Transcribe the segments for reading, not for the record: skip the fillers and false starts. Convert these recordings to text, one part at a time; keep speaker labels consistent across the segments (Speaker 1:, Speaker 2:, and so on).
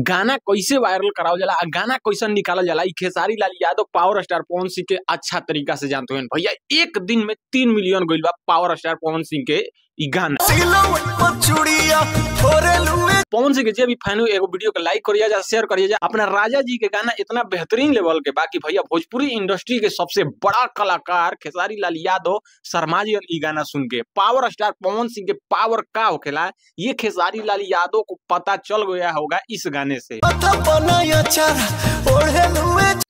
Speaker 1: गाना कैसे वायरल करावल जाला आ गाना कैसन निकालल जाला, इ खेसारी लाल यादव पावर स्टार पवन सिंह के अच्छा तरीका से जानते हैं। भैया एक दिन में 3 मिलियन गइल बा पावर स्टार पवन सिंह के इ गाना। पवन सिंह के जे भी फैन हो एगो वीडियो के लाइक करिया जा, शेयर करिया जा। अपना राजा जी के गाना इतना बेहतरीन लेवल के बाकी भैया भोजपुरी इंडस्ट्री के सबसे बड़ा कलाकार खेसारी लाल यादव शर्मा जी इ गाना सुन के पावर स्टार पवन सिंह के पावर का होखेला ये खेसारी लाल यादव को पता चल गया होगा इस गाने से।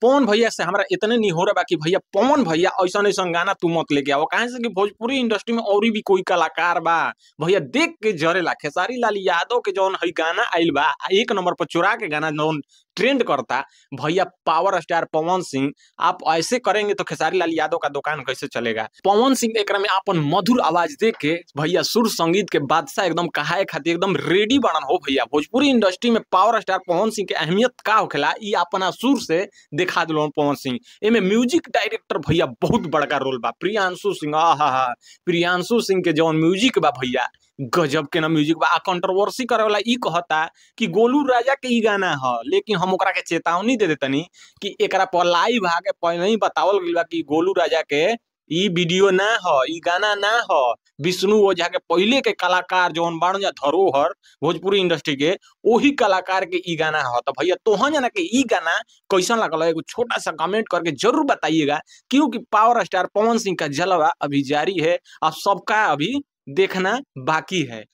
Speaker 1: पवन भैया से हमरा इतने नहीं हो रहा बाकी भैया पवन भैया ऐसा ऐसा गाना तू मत लेके आओ, काहे से कि भोजपुरी इंडस्ट्री में और भी कोई कलाकार बा भैया देख के जरेला। खेसारी लाल यादव के जौन हई गाना आइल बा एक नंबर पर चुरा के गाना जौन ट्रेंड करता भैया पावर स्टार पवन सिंह, आप ऐसे करेंगे तो खेसारी लाल यादव का दुकान कैसे चलेगा। पवन सिंह एकरा में अपन मधुर आवाज दे के भैया सुर संगीत के बादशाह एकदम कहाए खातिर एकदम रेडी बनन हो भैया। भोजपुरी इंडस्ट्री में पावर स्टार पवन सिंह के अहमियत का होखेला इ अपना सुर से दिखा दिलो पवन सिंह। एमे म्यूजिक डायरेक्टर भैया बहुत बड़का रोल बा प्रियांशु सिंह। आहा प्रियांशु सिंह के जौन म्यूजिक बा भैया गजब के ना म्यूजिक बा। कंट्रोवर्सी करे वाला इ कहता कि गोलू राजा के इ गाना ह, लेकिन हम ओकरा के चेतावनी दे देतनी कि एकरा पर लाइव आके पहले ही बतावल गइल बा कि गोलू राजा के इ वीडियो ना ह, इ गाना ना ह। विष्णु ओझा के पहले के कलाकार जौन बाड़न जा धरोहर भोजपुरी इंडस्ट्री के, ओही कलाकार के इ गाना ह। तो भैया तोहन जना के इ गाना कैसन लागल एगो छोटा सा कमेंट करके जरूर बताइएगा, क्योंकि पावर स्टार पवन सिंह का जलवा अभी जारी है और सबका अभी देखना बाकी है।